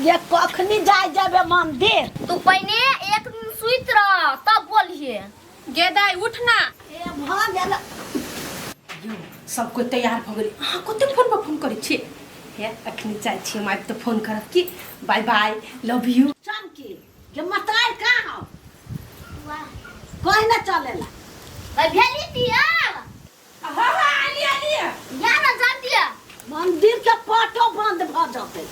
ये कखनी जाय जेबे मंदिर? तू पहिने एक दिन सुति रह तब बोलिहे। गे दाइ उठ ना। ए भऽ गेल। यौ सब कोइ तैयार भऽ गेलै। अहाँ कते फोन पर फोन करै छियै? हे अखनी जाइ छी हम, आबि तऽ फोन करब की। बाय बाय, लव यू। चमकी के मतार कहाँ हौ? कहीं न चलेला। भाई भेली तियार? हाँ हाँ आलिए आलिए। या ना जल्दी। मंदिर के पटो बंद भ जतै।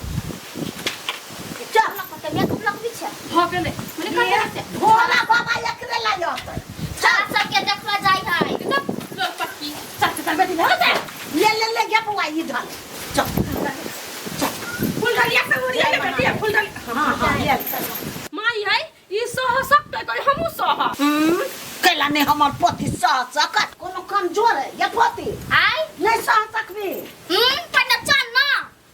चल। कते मेकअप लगबै छै। भऽ गेलै। मने कते रहतै? भोला बाबा एकरे ला अतै। चल सबके देखबा जाइ है। एकदम लोक पक्की। चल चल बेटी भऽ गेलै। ले ले ले गे बौआ इधर। चल चल। फूल डलिया सब उड़िया ले बेटी, फूल डलिया। हाँ हाँ ले। माई है ई सह सकतै कोई हमहूँ सह। कैला नहीं हमर पति सह सकत? कोनो कमजोर है ये पति? आय नहीं सह सकबी। पहिने चल ना।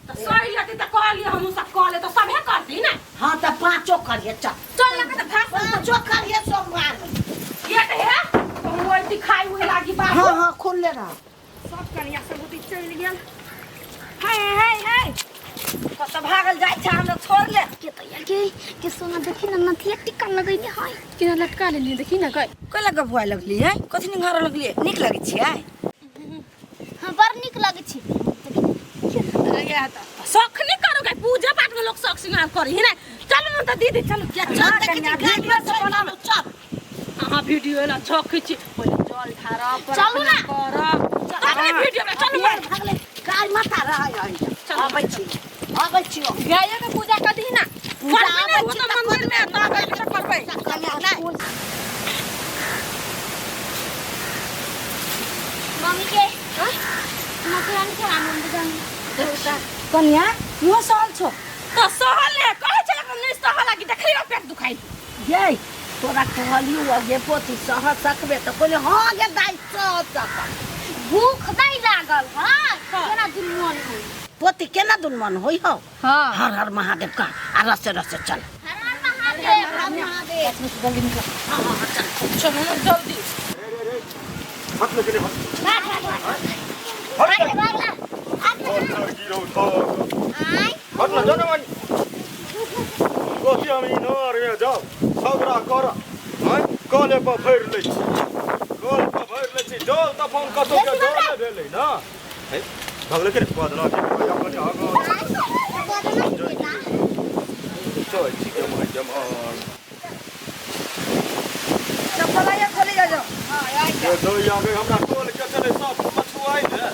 तऽ सही लेती तऽ कहलियै हमहूँ सब कह ले तऽ सभे करती ने। हाँ तऽ पाँचो करिए चल। चल ना तऽ भाग। पाँचो करिए सोमवार। ये तऽ हे कहूँ ओहि दिखाई हुए लागी बाबू। हाँ हाँ खोल ले रहा। सब कनिया सब उठी चलि गेल। हे हे हे कतऽ भागल जाइ छै हमरा छोड़ ले। के तो यार के सोना देखी ना नथिया टिक्का लगैने है। केना लटका लेलियै देखी ना गई। कैला गबुआ लगली है? कथी निहारऽ लगली? नीक लगै छियै? हाँ बड़ नीक लगै छै। शौक नहीं करो गई, पूजा पाठ में लोग शौक श्रृंगार करी है ना। चलो ना तो दीदी चलो। क्या चल देखी कन्या, गाड़ी वीडियो में सब बनाबो चल। अहाँ वीडियो ला छौ खींची पहिले जल ढारब चलू ना। करब तखने वीडियो में चलू। भाग भागले गाय माता रहै है। चलू। आबै छी आबै छी। गाये के पूजा कर दी ना। पूजा करबै ने आबै ओ छी तऽ तऽ मंदिर में तऽ आबै तऽ करबै। कन्या नहि। मम्मी के मकरानी के आनंद जान। कन्या इहो सहल छौ? तऽ सहल ने कहै छै नहीं सहल लागी देखली पेट दुखाई। ये तोरा कहलियौ गे पोती सह सकबे तऽ कहलियै हाँ गे दाइ सह सकब। भूख नहीं लागल है केना दुनमन होई? पोती केना दुनमन होई हौ? हाँ। हर हर महादेव का आ रसे रसे चल। हर हर महादेव। हर महादेव। जल्दी निकल। हाँ हाँ हाँ, चल। चलो ना जल्दी। हट ले के हट। भाग भाग भाग हट भाग भाग भाग। आय हट ना जाना मन। कथी हम इनार में जाओ झगड़ा कर हैं कले पर भरि लै छी, कल पर भरि लै छी जल तऽ फोन कतौ के जल भेलै ना। हे भगले के कह देना कि अपन आगाँ चल छी के my जमान। चप्पल आइया खोली जा जाओ। ये दैया गे हमरा टोल के चले सब मछुआइ ने।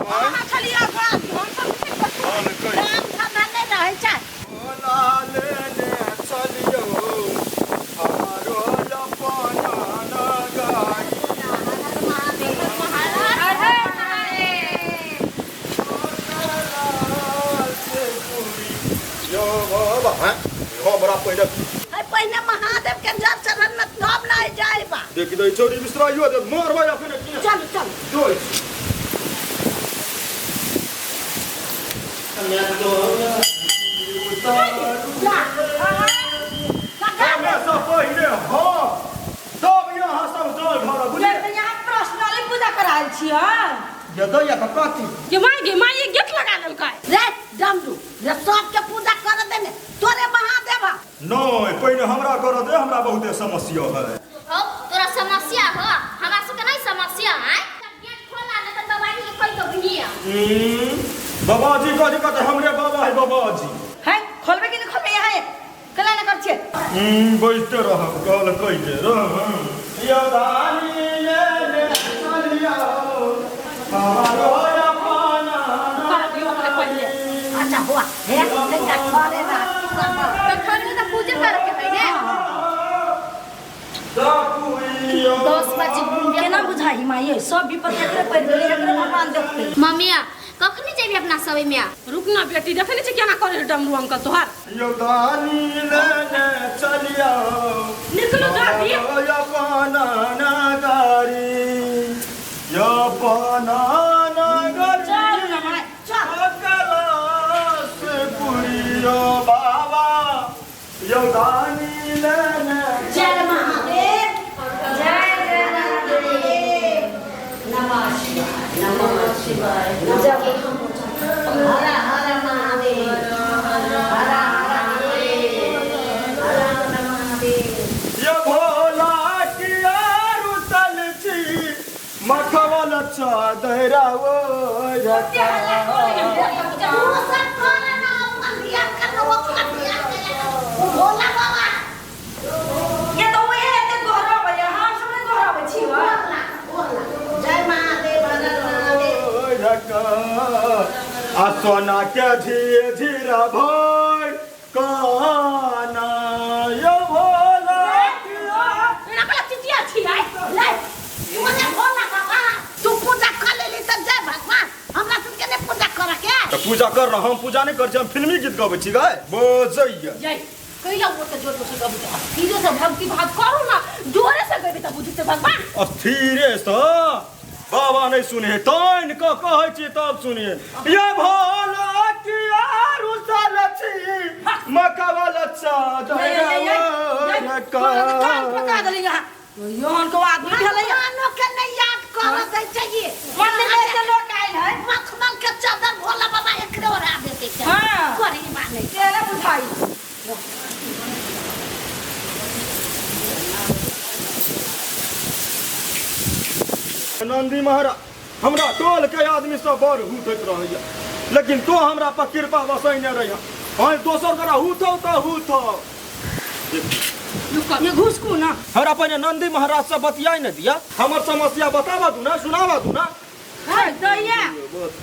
अहाँ छलियै आगाँ, हम सब कल कहि काम धंधा नहि रहै छै। भोला लेने चलियौ हमारो अपन नगाई। हर हर महादेव। यो बाबा हैं हमरा पहिले है पहिने महादेव के जल चढ़न में तब नहीं जाइबा। देखि दै छोरी बिसराइयो दे मारबै अखने की। चल चल। जोइ हमे सब पहिले हम तब यहाँ सब जल ढारब बुझलियै। ये तऽ यहाँ पर्सनली पूजा करायल छियै। ये दैया के कथी? गे माय गे माय ये गेट लगा लेलकै। रे डमरू रे सबके पूजा कर देने तोरे महादेव हौ। नहीं पहिने हमरा कर दे, हमरा बहुते समस्या है। हौ तोरा समस्या हो हमरा सबके नहीं समस्या है। गेट खोला नहीं तऽ बाबाजी के कहि दो भिया। बाबाजी कथी कहते हमरे बाबा है बाबाजी। है खोलबे कि नहीं खोलबे यहाँ केना ने कर छियै? बैठते रहब कल कहि दे रह। यो दानी लेने चलियौ हमारो अपन कर दियौ ओकरे पहिले। अच्छा हुआ हे तनिका घरे रह तू कर। तऽ घरमे तऽ पूजे करे के है ने। 10 बजे घूमबे। केना बुझाही माई सब विपद एकरे पड़ि गेलै, एकरे भगवान देखतै। मम्मिया कखनी जेबी अपना सब में? रुक ना बेटी देखे नहीं छी केना करे डमरू अंकल तोहर। यो दानी लेने चलियौ निकलू जल्दी। अपन नगारी यो अपन नगरी। चल ना माई चल। कलास पुरियो बाबा यो दानी लेने। जय महादेव जय जय महादेव नमः शिवाय नमः शिवाय। हर हर महादेव हर हर तू सब कर ना अपन ध्यान कर वो अपन ध्यान कर वो भोला बाबा ये तो वही एते गोहराबै हम सब नहि गोहराबै छी वा। बोला बोला जय महादेव हर हर महादेव आ सोना के धीरे धीरे भर काना यो भोला किया। एना कला चिचिया छी आइ ले बोले भोला बाबा तू पूजा कर लेली त जय भगवान हमरा सबके नहीं पूजा करे के तऽ पूजा कर रहा हम पूजा नहीं कर छी हम फिल्मी गीत गबै छी गाय बजैया जय कैला वो त जोर से गबी त धीरे से भक्ति भाव करू ना जोरे से गबी त बुझते भगवान अस्थिरे से बाबा नहीं सुने तैन क कहै छी तब सुनिए ये भोला किया रुसल छी मकवल ये, कान पका देली यहाँ योहन को आदमी भेलै भगवानो के नहीं याद कर दै चाहिए मंदिर में से लोग आयल है मखमल के चादर भोला बाबा एकरे ओढ़ा देते छै हाँ। करी माने तेरे बुझाई नंदी महाराज हमरा टोल के आदमी सब बड़ हुथैत रहैया लेकिन तो हमरा पर कृपा बसैने रहैया हाँ दोसर गोरा हुथौ तऽ हुथौ ये घुसकू ना हमरा पहिने नंदी महाराज से बतियाइ ने दिया हमर समस्या बताबऽ दू ना सुनाबऽ दू ना है दैया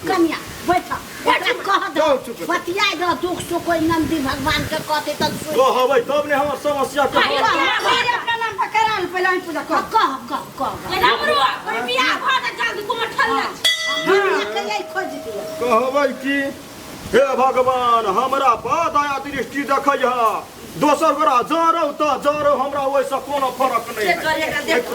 कन्या बैठ बैठ कह दो जाओ चुप। बतियाइ दो दुख सुख कोई नंदी भगवान के कहते त सुन कहबै तब ने हमर समस्या के मेरे अपना नाम पर करा ले पहले हम पूजा कर कह कह कह हमरो कोई बियाह भ जा जल्दी कुमार ठल्ला दुनिया के यही खोज दिया कहबै कि हे भगवान हमरा पर दया दृष्टि देखैया दोसर गोरा जरौ तऽ जरौ हमरा ओहिसँ कोनो फरक नहि से है। करे का देख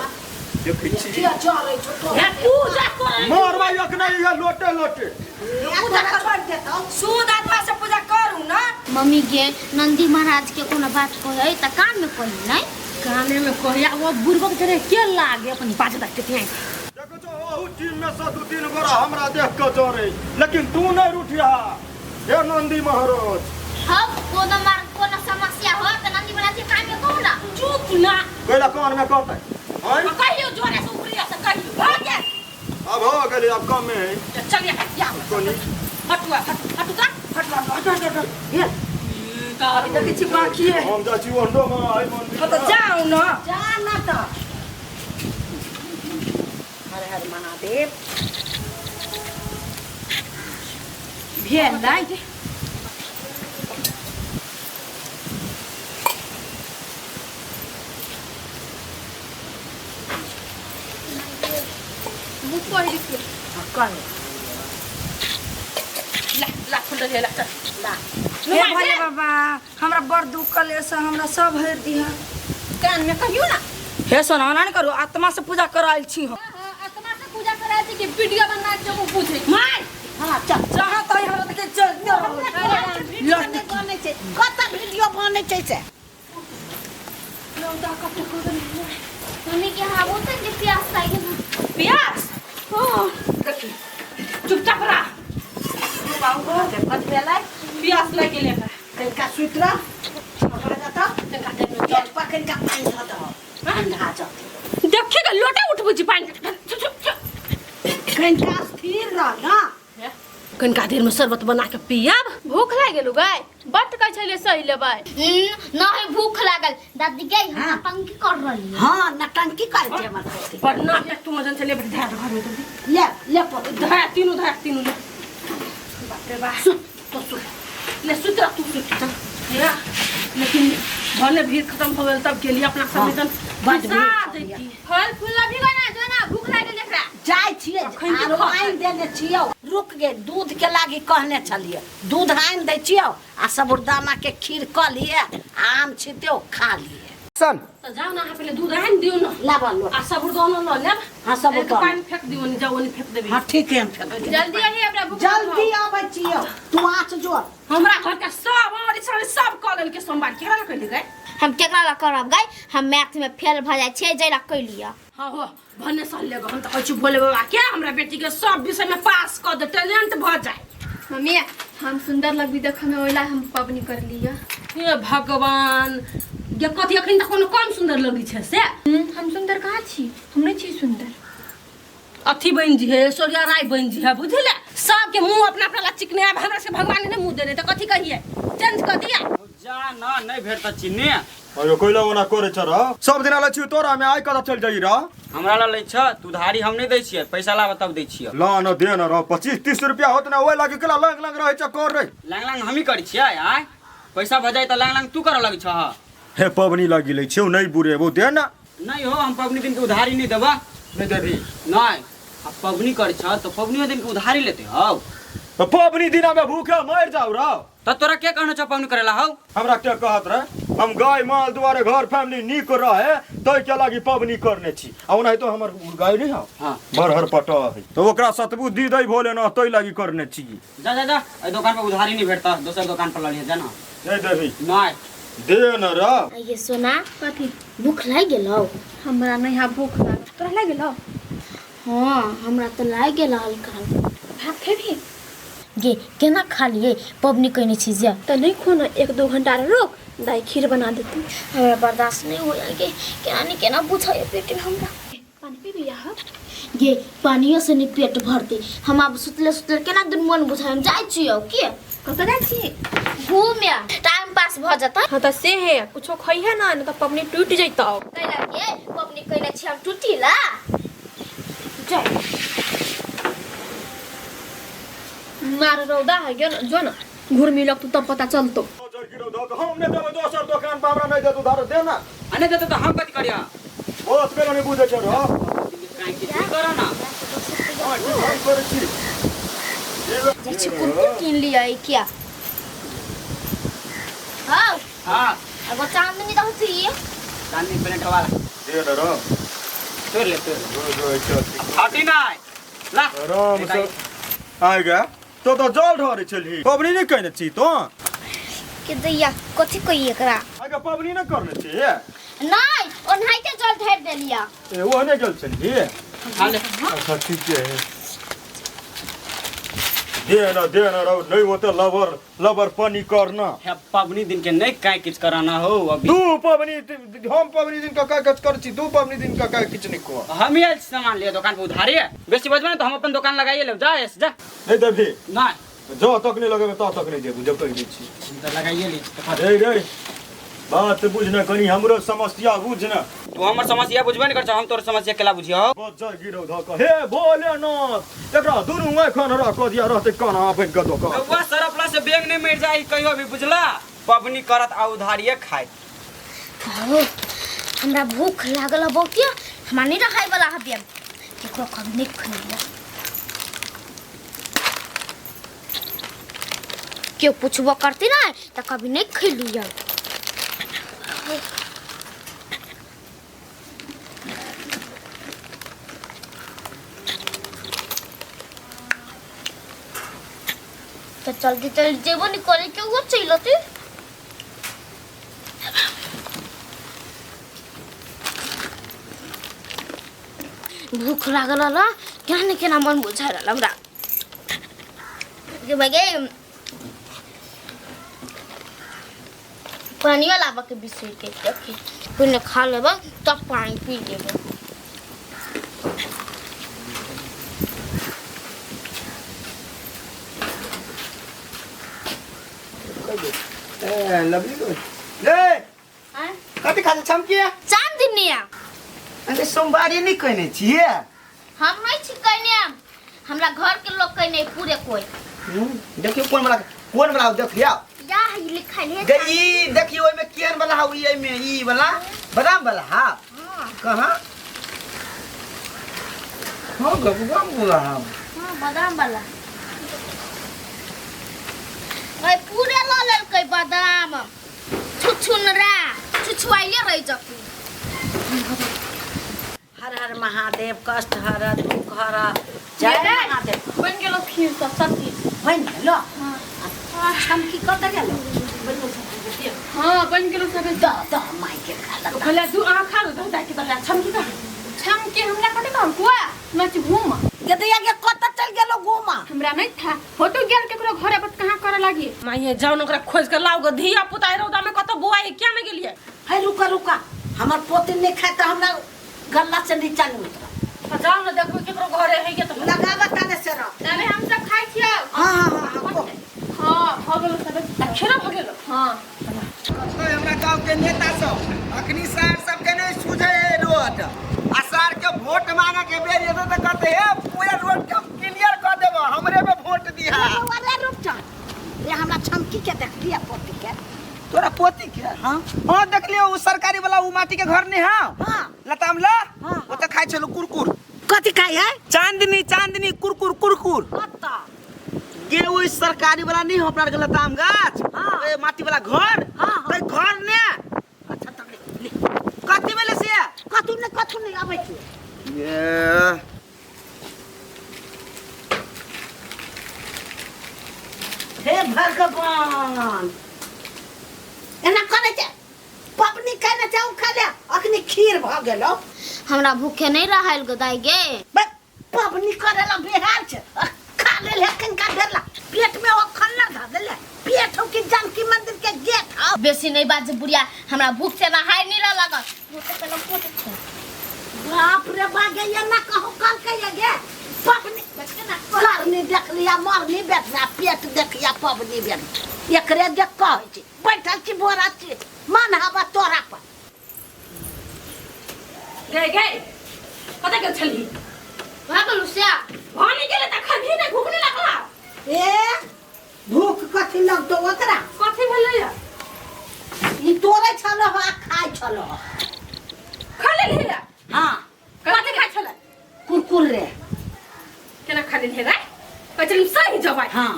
देखै छी किया चलै छौ तो हे पूजा कर मरबै अखने इहे लोटे लोटे पूजा कर देतौ शुद्ध आत्मा से पूजा करू ना मम्मी गे नंदी महाराज के कोनो बात कहै त कान में कही नहीं काने में कहिया वो बुढ़बक जरे के लागे अपन बाजे देखते थे देखै छौ ओहू टीम में से दू तीन गोरा हमरा देख कऽ जरै लेकिन तू नहि रूठिया हे नंदी महाराज हम कोनो मार कोनो समस्या हो त नंदी महाराज के कान में कहू ना चुप ना कैला कान में कहतै आँय? कहियो जोरे से ऊपरी से कहियो भ गेल अब हो गेलै अब कमे है चलिए या कोनी हटुआ हटु ता हट हट हट हट हे अभी देखै छी बाकी है हम जाइ छी ओंडो में आइ मंदिर हाँ तो जाओ ना जा ना त हर हर महादेव भेल नहीं मुख पढ़ दियो कह ला ला फुल दे ला चल ला हे भोले बाबा हमरा बड़ दुख कलेश है, हमरा सब हर दिहा कान में कहियो ना हे सोना ना करू आत्मा से पूजा करायल छी हम आत्मा से पूजा करा छी कि वीडियो बना के वो पूछे मार हाँ चल जहाँ तक हमरा देखे चल वीडियो नहि बनै छै कत वीडियो बनै छै से मम्मी के हाँ वो तो प्यास लागे प्यास ओ देखी चुपचाप रह कत भेलै प्यास लाग गेलै हमरा कनिका सुति रह भऽ जेतौ तनका देर में पेट पर कनिका पानि धऽ दहो ठंडा जतौ देखी के लोटा उठबै छी पानि चुप चुप चुप कनिका स्थिर रह ना कनिका देर में शरबत बना के पियब भूख लागि गेलौ गाय बट कहै छलियै सही लेबै नहीं भूख लागल दादी के हम हाँ। नौटंकी कर रही है हाँ नटंकी करै छै हमर पोती पर नाटक तू मजन चले बड़ी धार घर में जल्दी ले ले पोती धार तीनों धार तीनों ले बाप रे बाप सुत तो सुत ले सुत रह तू सुत चल या, लेकिन भले भीड़ खत्म हो गेल तब गेली अपना सब एकदम बड भीड़ पिसा छलैया। जैती फल फूल अभी ना जो ना भूख लागि गेल एकरा जाइ छियै अखन के आरो खा- आनि देने छियौ रुक गे दूध के लागी कहने छलियै दूध आनि दै छियौ आ साबुदाना के खीर कऽ लिए आम छितौ खा लिए सन तो जाओ ना अहाँ पहिले दूध आनि दियौ ना लाबऽ लो आ साबुदाना लऽ लेब हाँ, साबुदाना। एक पानि फेंक दियौ नि जाओ ओनी फेंक देबी हाँ ठीक है हम फेंक देबै। जल्दी आही हमरा भूख जल्दी आबै छियौ तू आँच जोड़ हमरा घर के सब और सब सब कऽ लेलकै सोमवार केकरा लए कैली गए हम केकरा ला करब गई हम मैथ में फेल भ जाइ छै जै ला कैलियै हाँ हो भने सल लेगो हम तऽ कहै छी भोले बाबा के हमरा बेटी के सब विषय में पास कऽ दे टैलेंट भऽ जाए मम्मी हम सुंदर लगबी देखऽ में ओइला हम पबनी कर लिअ हे भगवान ये कथी अखन तक कोनो कम सुंदर लगै छै से हम सुंदर कहाँ छी हम नहीं छी सुंदर अथी बनि जी है ऐश्वर्या राय बनि जी है बुझले सबके मुंह अपना अपना ला चिकने आब हमरा से भगवान ने मुंह देने त कथी कहिए चेंज कर दिया। जा ना नहीं भेटता चिन्नी। अयो कोइला ओना करे छ र सब दिन आले छी तोरा में आइ कता चल जाइ र। हमरा ला लै छ तू उधारी हम नहीं दै छियै, पैसा लाब तब दै छियै। ला न दे न र 25-30 रुपया होत ना ओइ लागी केला लंग लंग रहै छ कर रे। लांग लांग हमही करै छियै आय, पैसा भऽ जाय तऽ लांग लांग तू करऽ लगै छह। हे पबनी लागी लै छियौ नहीं बुरेबो दे ना। नहीं हो हम पबनी दिन के उधारी नहीं देबा। नहीं देबी? नहीं। आ पबनी करै छ तऽ पबनियो दिन के उधारी लेते हौ। तो पबनी दिना में भूखे मर जाऊ र। त तोरा के कहने छ पबनी करेला हौ? हमरा के कहत रहे हम गाय माल दुआरे घर फैमिली नीक रहे तै के लागी पबनी करने छी, आ ओनाहितो हमर गाय नहीं हौ। हां। बरहर पटा है तो ओकरा सतबू दी दै भोले ना तै लागी करने छी। जा जा जा एहि दुकान पर उधारी नहीं भेटता, दोसर दुकान पर ल लिहे जा ना। नहीं देबी? नहीं। दे न र। ये सोना कथी भूख लागि गेलौ? हमरा नहीं हा भूख लागल। तोरा लागि गेलौ? हाँ हमरा तऽ लागि गेल हल्का हल्का। भात खेबही? गे केना खा लिए पबनी कयने छी जे। तऽ नहीं खो ना, 1-2 घंटा रोक दाई खीर बना देतौ। हमरा बर्दाश्त नहीं होया गे, केना नहीं केना बुझाय पेट में हमरा। पानी पीबी या? गे पानियो से नहीं पेट भरते, हम आब सुतले सुतले केना दिन मन बुझाय। हम जाइ छियौ के? कतऽ जाइ छी? घूमे टाइम पास भऽ जेतै। हाँ तऽ से है कुछो खइहे ना, नहीं तऽ पबनी टूट जैतौ। कैला गे पबनी कयने छी हम टूटिला। जय मार रौदा है जो न, जो न घुर्मी लगतौ तब पता चलतौ। हम नहीं देबै दोसर दुकान पर, हमरा नहीं देतौ उधार दे ना। आ नहीं देतौ तऽ हम कथी करिया? बहुत बेर नहीं बुझै छ र। काहे कि तू कर ना। हां ठीक हम करै छी। जाइ छी कुरकुर कीन लिअ क्या? हाँ हां एगो चांदनी दहु छी। चांदनी प्लेट वाला दे न र। तोड़ ले तोड़ ले। जो जो अच्छा हटी नहीं ला आराम से आइ गे तो तो जल ढारे छलही पबनी नहीं कयने छी तो? के दैया कथी कहिए एकरा? आइ गे पबनी नहीं करने छी? नहीं ओनाहिते जल ढारि देलिया। ए ओहने गेल छलही? खा ले। अच्छा ठीक है दे न रौ नहीं होते लबर लबर पानी करना। हे पबनी दिन के नहीं काय किछ कराना हो अभी। दू पबनी हम पबनी दिन का काय किछ कर छी, दू पबनी दिन का काय किछ नहीं को। हम ही आयल सामान लिए दुकान पर उधारी है, बेसी बजबे ना तो हम अपन दुकान लगाइए लेब। जा ऐसे जा। नहीं देबी? नहीं। जो तक नहीं लगेबे तो तक नहीं देबू जब तक दै छी। तो लगाइए ली। रे रे बात बुझना कनी हमरो समस्या बुझना। तू हमर समस्या बुझबे नहीं कर छ, हम तोर समस्या केला बुझियो? बच्चा गिरौ धक हे भोलेनाथ एकरा दुनू एखन रह क दिया रहते काना बन के दोका। रउआ सरपला से बैंक नहीं मर जाई कहियो भी बुझला, पबनी करत आ उधारिये खाए। हो हमरा भूख लागल है बहुत, हमरा नहीं रखाय वाला है बेम केकरो कभी नहीं खइला। क्यों पूछबो करती ना त कभी नहीं खइलिया। तो जल्दी जल्दी जेबो नहीं करे क्यों वो चलते। भूख लागल रहा क्या नहीं केना मन बुझा रहा हमरा के बगे पानी वाला के बिसर के देखी पहले खा लेब तब पानी पी लेब। ए लवली को ले कथी खा छमकिया? चांदनिया। अरे सोमवारी नहीं कहने छियै? हम नहीं छी कहने, हमरा घर के लोग कहने पूरे कोई। देखियो कोन वाला देखियो या है लिखल है गे ई देखियो ओइ में केन वाला हौ, ई में ई वाला बादाम वाला। हां कहां? हां गबगाम वाला। हां हां बादाम वाला भाई पूरे ल लेलकै बादाम छुछुनरा छुछुआइले रहि जतै। हर हर महादेव कष्ट हर दुख हर जय महादेव। बन गेलो खीर सब सब चीज बन गेलो? हां छमकी कत गेलो? हां बन गेलो सब। The the my के खाला कहला दू अहाँ खा लो दह के दह छमकी का छमकी हमरा कते कहम कुआ मच घूम के दैया के कत चल गेलो घूमा? हमरा नहीं था फोटो गेल केकरो घरे पर कहां करे लागी। माई जाओ न ओकरा खोज के लाओ ग धिया पुता रौदा में कत बुआ क्या में गेलिए? है रुका रुका हमर पोती नहीं खाए त हमरा गल्ला से नीचा नहीं उतरा। जाओ ना देखो केकरो घरे है के तो लगावा ताने से रह। तबे हम सब खाइ छियौ। हाँ हाँ हाँ हाँ को। हाँ भऽ गेलो सब। खेरा भऽ गेलो। हाँ हमरा गांव के नेता सब अखनी सार सबके नहीं सूझे है रोड आ सार के वोट मांगे के बेर एतो त कहते हे पूरा रोड के क्लियर कर देबो हमरे पे वोट दिहा। अरे रुक जा, ये हमरा छमकी के देख लिया पोती के। तोरा पोती के? हाँ हां देख लियो उ सरकारी वाला उ माटी के घर नहीं हां। हाँ लताम ला। हाँ। ओ त खाइ छलो कुरकुर। कथी खाइ है? चांदनी चांदनी कुरकुर कुरकुर। कत्ता के उ सरकारी वाला नहीं हो अपना के लताम गाछ। हाँ। ए माटी वाला घर। हाँ, हाँ। त घर ने। अच्छा तक ले। कथी भेले से? कथू ने कथू नहीं आबै छी। ये हे भगवान, एना करै छै पबनी खाइ छै उ खा ले, अखनी खीर भऽ गेलौ। हमरा भूखे नहीं रहल गो दाई गे। बस पबनी करेला बेहाल छै, खा लेल है किनका देला पेट में अखन ना धऽ देले पेट हो कि जानकी मंदिर के गेट हो। बेसी नहीं बात बुढ़िया, हमरा भूख से रहाय नहीं रह लागल। बाप रे बागे ये ना कहो कल के ये गे पबनी करनी देख लिया मरनी बैठना पेट देखिया पबनी बैठ एकरे देख कहै छी बैठल छी बोरा छी मन हवा तोरा पर। गए गए कतऽ गेल छलही? भऽ गेलौ से। भानी गेलै तऽ खबही नहि भूख नहि लगला? ए भूख कथी लगतौ ओकरा? कथी भेलैया? ई तोड़ै छलो आ खाइ छलो। खा लेलही? हाँ। कथी खाइ छलै? कुरकुर रे। केना खा लेलही रे? कहै छली सही जबाई। हाँ।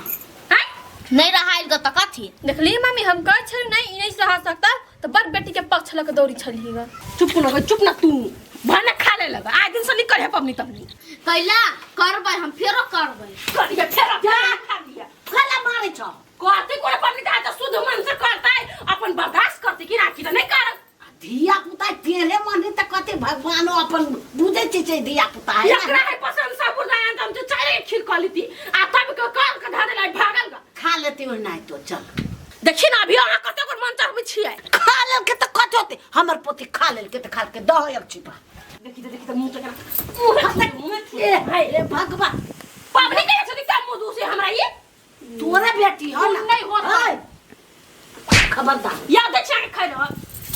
हैं? नहीं रहायल ग तऽ कथी? देखली मम्मी हम कहै छली नहीं ई नहीं सहा सकता तऽ बड़ बेटी के पक्ष लऽ के दौड़ी छली ग। चुप न ग, चुप न तू भने खा ले लग आज दिन से निकल है पबनी तबनी। कैला करबै हम फेरो करबै। करिए फेरो खा लिया। कैला मारै छौ? करते कोन पबनी त आज शुद्ध मन से करतै अपन बर्दाश्त करते कि ना कि त नहीं करत। धिया पुता तेरे मन त कते भगवानो अपन बुझै छै छै धिया पुता है ना? एकरा है पसंद साबुदाना त हम तो चाहे खीर क लेती आ तब के कर के धर देलाई भागल ग। खा लेती ओनाहि तो चल। देखी ना अभी अहाँ कते गोर मन चढ़बै छियै। खा लेलकै त कथी होतै? हमर पोती खा लेलकै त खा लेलकै दहो एक छिपा। देखी त देखी त मुँह त केना मुँह मुँह ए हाय रे भगवान। पबनी के छथि का मुँह दूसे हमरा ई? तोरे बेटी हो ना। नहीं होत। हाय। खबरदार। याद छै के खाइ रह।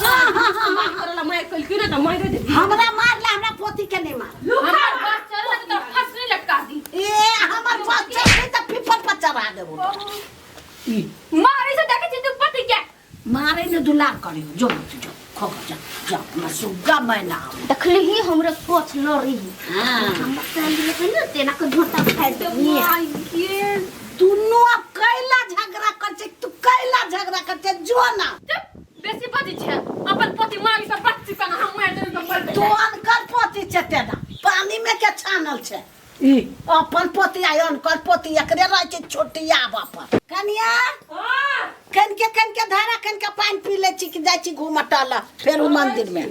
हाँ हाँ हाँ मार करला मार कलकी ना त मार दे। हमरा मारला हमरा पोती के नहीं मार। हमर बस चल त तोरा फांसी लटका दी। ए हमर बस चलतै त पीपर पर चढ़ा देबो। मारे से देखै छी तू पति के। मारे ने दुलार करियो जो जो खो जा जा हमरा सुग्गा मैना। देखली ही हमरे कोच लड़ी। हाँ। हम चल गेलै ने तेना के झोटा फाड़ देबो। दुनू अब कैला झगड़ा कर छै तू कैला झगड़ा कर छै जो ना। चुप बेसी बजै छै अपन पति मारी से बच्ची कना हम मारि देबै त मर तू अनकर पोती छै तेना पानी में के छानल छै। ई अपन पोती आ अनकर पोती एकरे रहै छै छोटिया बाप। कनिया हां कनके कनके धारा कनके पानि पी लै छी कि जाइ छी घूमऽ टहलऽ फेर उ मंदिर में।